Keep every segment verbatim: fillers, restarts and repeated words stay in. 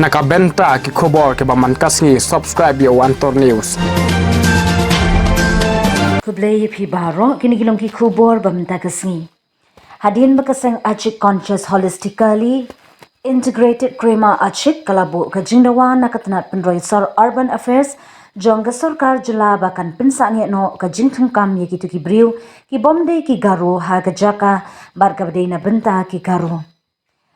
Na ka bynta ki khubor kiba man ka sngi, subscribe ïa u Antor News. Khublei ïa phi baroh, kine ki long ki khubor ba mynta ka sngi. Hadien ba ka seng Achik Conscious Holistically Integrated Krema Achik ka la buh ka jingdawa na ka tnat pynroi sor Urban Affairs jong ka sorkar jylla ba kan pynsangeh noh ka jingthungkam ïa kito ki briew kibym dei ki Garo ha ka jaka bad kaba dei na bynta ki Garo.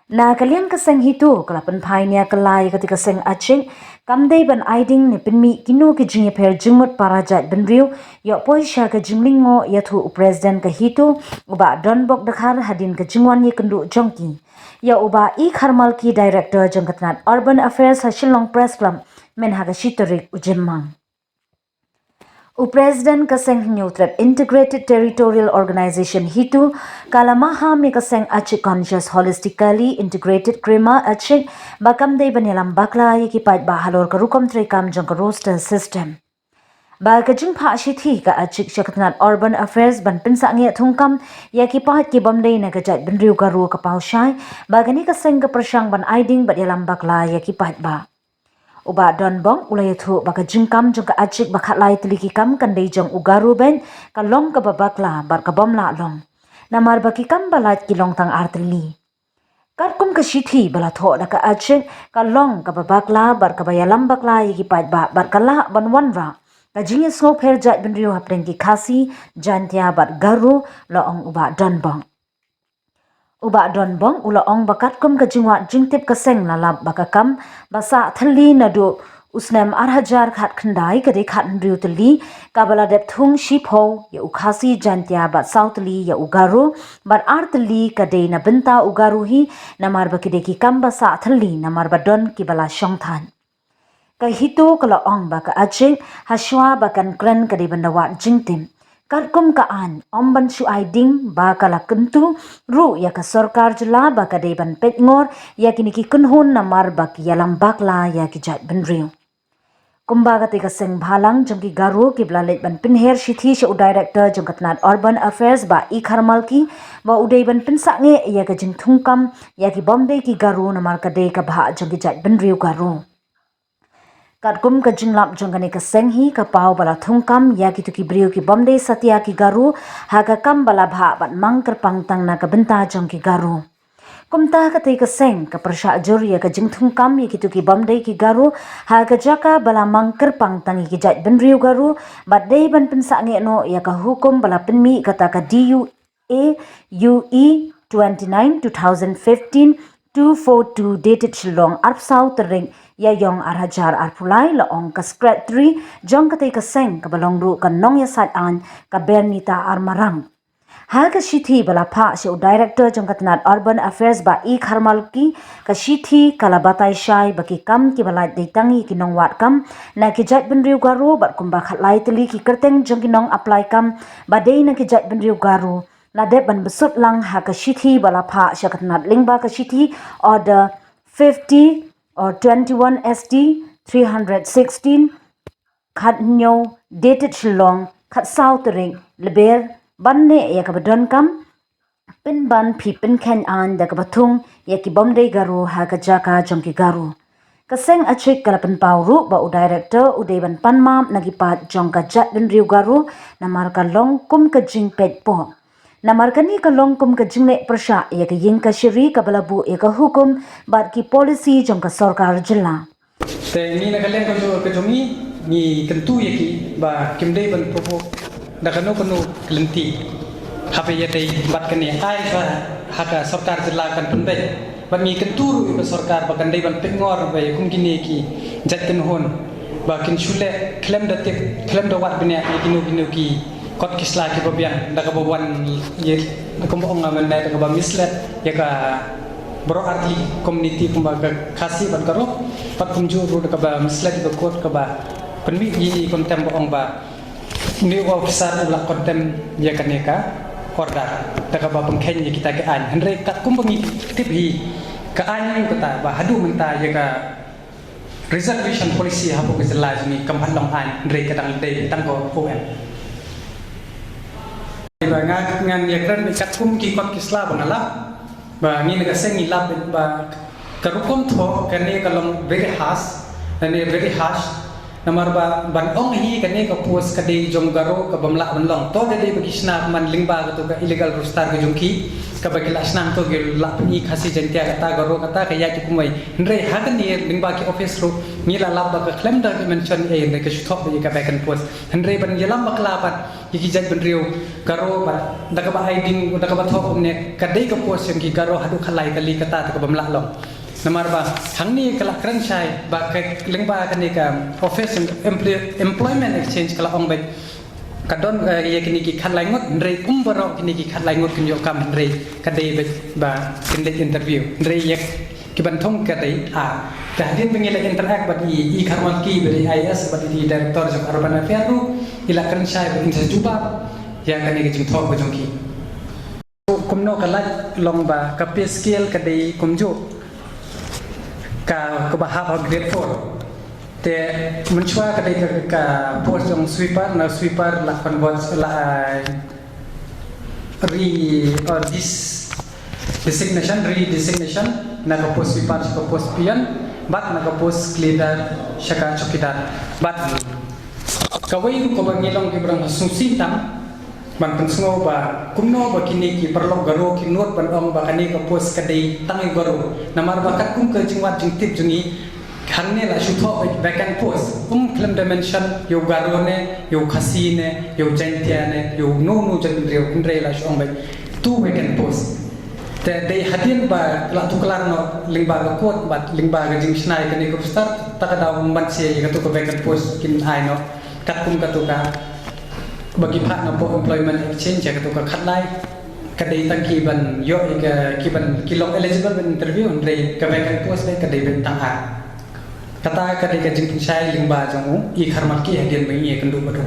Na ka liang ka seng HITO ka la pynphai nia ka la ïa kata ka seng Achik kam dei ban ai ding ne pynmih kino ki jingïapher jingmut para jaitbynriew ïoh poi sha ka jinglyngngoh ïathuh u President ka HITO u Bah Donbok Dkhar hadien ka jingwan ïakynduh jong ki ïa u Bah E Kharmalki, Director jong ka tnat Urban Affairs, ha Shillong Press Club mynha ka shi tarik u Jymmang. U President ka seng Hynñiewtrep Integrated Territorial Organization HITO ka la maham ïa ka seng Achik Conscious Holistically Integrated Krema Achik ba kam dei ban ïalam bakla ïa ki paidbah halor ka rukom treikam jong ka roster system. Ba ka jingphah shithi ka Achik sha ka tnat Urban Affairs ban pynsangeh thungkam ïa ki paid kibym dei na ka jaitbynriew Garo ka paw shai ba kane ka seng ka pyrshang ban ai ding bad ïalam bakla ïa ki paidbah. U Bah Donbok u la ïathuh ba ka jingkam jong ka Achik ba khatlai tylli ki kam kan dei jong u Garo beit ka long kaba bakla bad kabym lah long, namar ba ki kam ba lait ki long tang ar tylli. Katkum ka shithi ba la thoh da ka Achik, ka long kaba bakla bad kaba ïalam bakla ïa ki paidbah bad ka lah ban wanrah ka jingïasngewpher jaitbynriew hapdeng ki Khasi, Jaintia bad Garo, la ong u Bah Donbok. U Bah Donbok u la ong ba katkum ka jingwad jingtip ka seng la lap ba ka kam ba sah thylli naduh u snem ar hajar khatkhyndai ka dei khathynriew tylli, kaba la dep thung shiphew ïa u Khasi, Jaintia bad saw tylli ïa u Garo, bad ar tylli ka dei na bynta u Garo hi, namar ba ki dei ki kam ba sah thylli namar ba don kiba la shongthait. Ka HITO ka la ong ba ka Achik ha shuwa ba kan kren ka dei ban da wad jingtip. Katkum ka aiñ, ym ban shu ai ding ba ka la kyntu ruh ïa ka sorkar jylla ba ka dei ban peitngor ïa kine ki kynhun namar ba ki ïalam bakla ïa ki jaitbynriew. Kumba kata ka seng bhalang jong ki Garo kiba la leit ban pynher shithi sha u Director jong ka tnat Urban Affairs Bah E Kharmalki ba u dei ban pynsangeh ïa ka jingthungkam ïa kibym dei ki Garo namar ka dei ka bhah jong ki jaitbynriew Garo. Katkum ka jinglap jong kane ka seng hi ka paw ba la thungkam ïa kito ki briew kibym dei satia ki Garo ha ka kam ba la bhah bad mang kyrpang tang na ka bynta jong ki Garo. Kumta kata ka seng ka pyrshah jur ïa ka jingthungkam ïa kito kibym dei ki Garo ha ka jaka ba la mang kyrpang tang ïa ki jaitbynriew Garo bad dei ban pynsangeh noh ïa ka hukum ba la pynmih kata ka D U A U E twenty-nine two thousand fifteen two four two dated Shillong, arphew tarik Ïaïong ar hajar arphew lai, la ong ka Secretary jong kata ka seng kaba long ruh ka nongïasaid aiñ ka Bernita R Marang. Ha ka shithi ba la phah sha u Director jong ka tnat Urban Affairs Bah E Kharmalki, ka shithi ka la batai shai ba ki kam kiba lait dei tang ïa ki nongwad kam na ki jaitbynriew Garo bad kumba khatlai tylli ki kyrteng jong ki nong apply kam ba dei na ki jaitbynriew Garo la dep ban bsut lang ha ka shithi ba la phah sha ka tnat lyngba ka shithi Order fifty or twenty-one S T three hundred sixteen, khathynñiew, dated Shillong, khatsaw tarik Lber, ban neh ïa kaba donkam, pynban phi pynkheiñ aiñ da kaba thung ïa kibym dei Garo ha ka jaka jong ki Garo. Ka seng Achik ka la pynpaw ruh ba u Director u dei ban pan map na ki paid jong ka jaitbynriew Garo namar ka long kum ka jingpeit poh. Namar kane ka long kum ka jingleh pyrshah ïa ka ïing kashari kaba la buh ïa ka hukum bad ki policy jong ka sorkar jylla. Te ngi na ka liang ka jong, ka jong ngi, ngi kyntu ïa ki ba kim dei ban provoke da kano kano ka lynti. Haba ïadei bad kane, ai ba ha ka sorkar jylla kan pynbeit. Bad ngi kyntu ruh ïa ka sorkar ba kan dei ban pynngor ba ïa kum kine ki jait kynhun ba kin shu leh khlem da tip, khlem da wad bniah ïa kino kino ki kot ki sla kiba biang da kaba wan ïa, da kumba ong nga mynne, da kaba mislead ïa ka baroh artylli community kumba ka Khasi bad Garo, bad kumjuh ruh da kaba mislead ïa ka court kaba pynmih ïa i contempt ba ong ba une u officer u la contempt ïa kane ka order da kaba pynkheiñ ïa kita ki aiñ. Hynrei katkum ba ngi tip hi, ka aiñ kata ba haduh mynta ïa ka reservation policy hapoh ka jylla jong ngi kam pat long aiñ, hynrei ka dang dei tang ka O M. Ba nga, ngan ïakren katkum ki kot ki sla ba nga lap, ba ngi na ka seng ngi lap ba Ka rukom thoh kane ka long very harsh, kane very harsh. Namar ba ban ong hi kane ka post ka dei jong Garo ka bym lah ban long. To da dei ba ki shna man lyngba kato ka illegal roster ka jong ki, kaba ki la shna to ki la pyni Khasi Jaintia kata, Garo kata, ka ïa ki kumwei. Hynrei ha kane lyngba ki office ruh ngi la lap ba ka khlem da ki mention ei, hynrei ka shu thoh ba ïa ka vacant post. Hynrei ban ïalam bakla pat ïa ki jaitbynriew Garo bad da kaba ai ding, da kaba thoh kumne ka dei ka post jong ki Garo haduh khatlai kali, kata te ka bym lah long. Namar ba hangne ka la kren shai ba ka lyngba kane ka office employ-, employment exchange ka la ong ba ka don, eh, ïa kine ki khatlai ngut, hynrei ym baroh kine ki khatlai ngut kin ïoh kam, hynrei ka dei ba, ba kin leit interview, hynrei ïa ki ban thung ka dei, ah, ka hadien ba ngi la interact bad i, i Kharmalki ba dei I A S bad i director jong Urban Affairs ruh i la kren shai ba in sa jubab ïa kane ka jingthoh ka jong ki. Kumno ka lait long ba ka pay scale ka dei kumjuh ka, kaba hap ha grade four. Te mynshuwa ka dei ka, ka post jong sweeper, na sweeper la convert la, ah, re or this designation, redesignation na ka post sweeper sha ka post peon, bad na ka post cleaner sha ka chowkidar. Bad kawei ruh kaba ngi long ki briew ha sngewsih tam ban pynsngew ba kumno ba kine ki paralok Garo ki nud ban ong ba kane ka post ka dei tang ïa u Garo. Namar ba katkum ka jingwad jingtip jong ngi, hangne la shu thoh vacant post, um khlem da mention ïa u Garo ne, ïa u Khasi ne, ïa u Jaintia ne, ïa uno uno jaitbynriew, hynrei la shu ong ba two vacant post. Te dei hadien ba la tuklar noh lyngba ka court bad lyngba ka jingshna ïa kane ka roster, ta ka daw ban shna ïa kato ka vacant post kin ai noh katkum kato ka ba ki phah na poh employment exchange ïa kato ka khatlai. Ka dei tang ki ban ïoh ïa ka, ki ban, ki long eligible ban interview, hynrei ka vacant post dei ka dei ban tang ar. Kata ka dei ka jingpynshai lyngba jong u i Kharmalki hadien ba ngi ïakynduh bad u.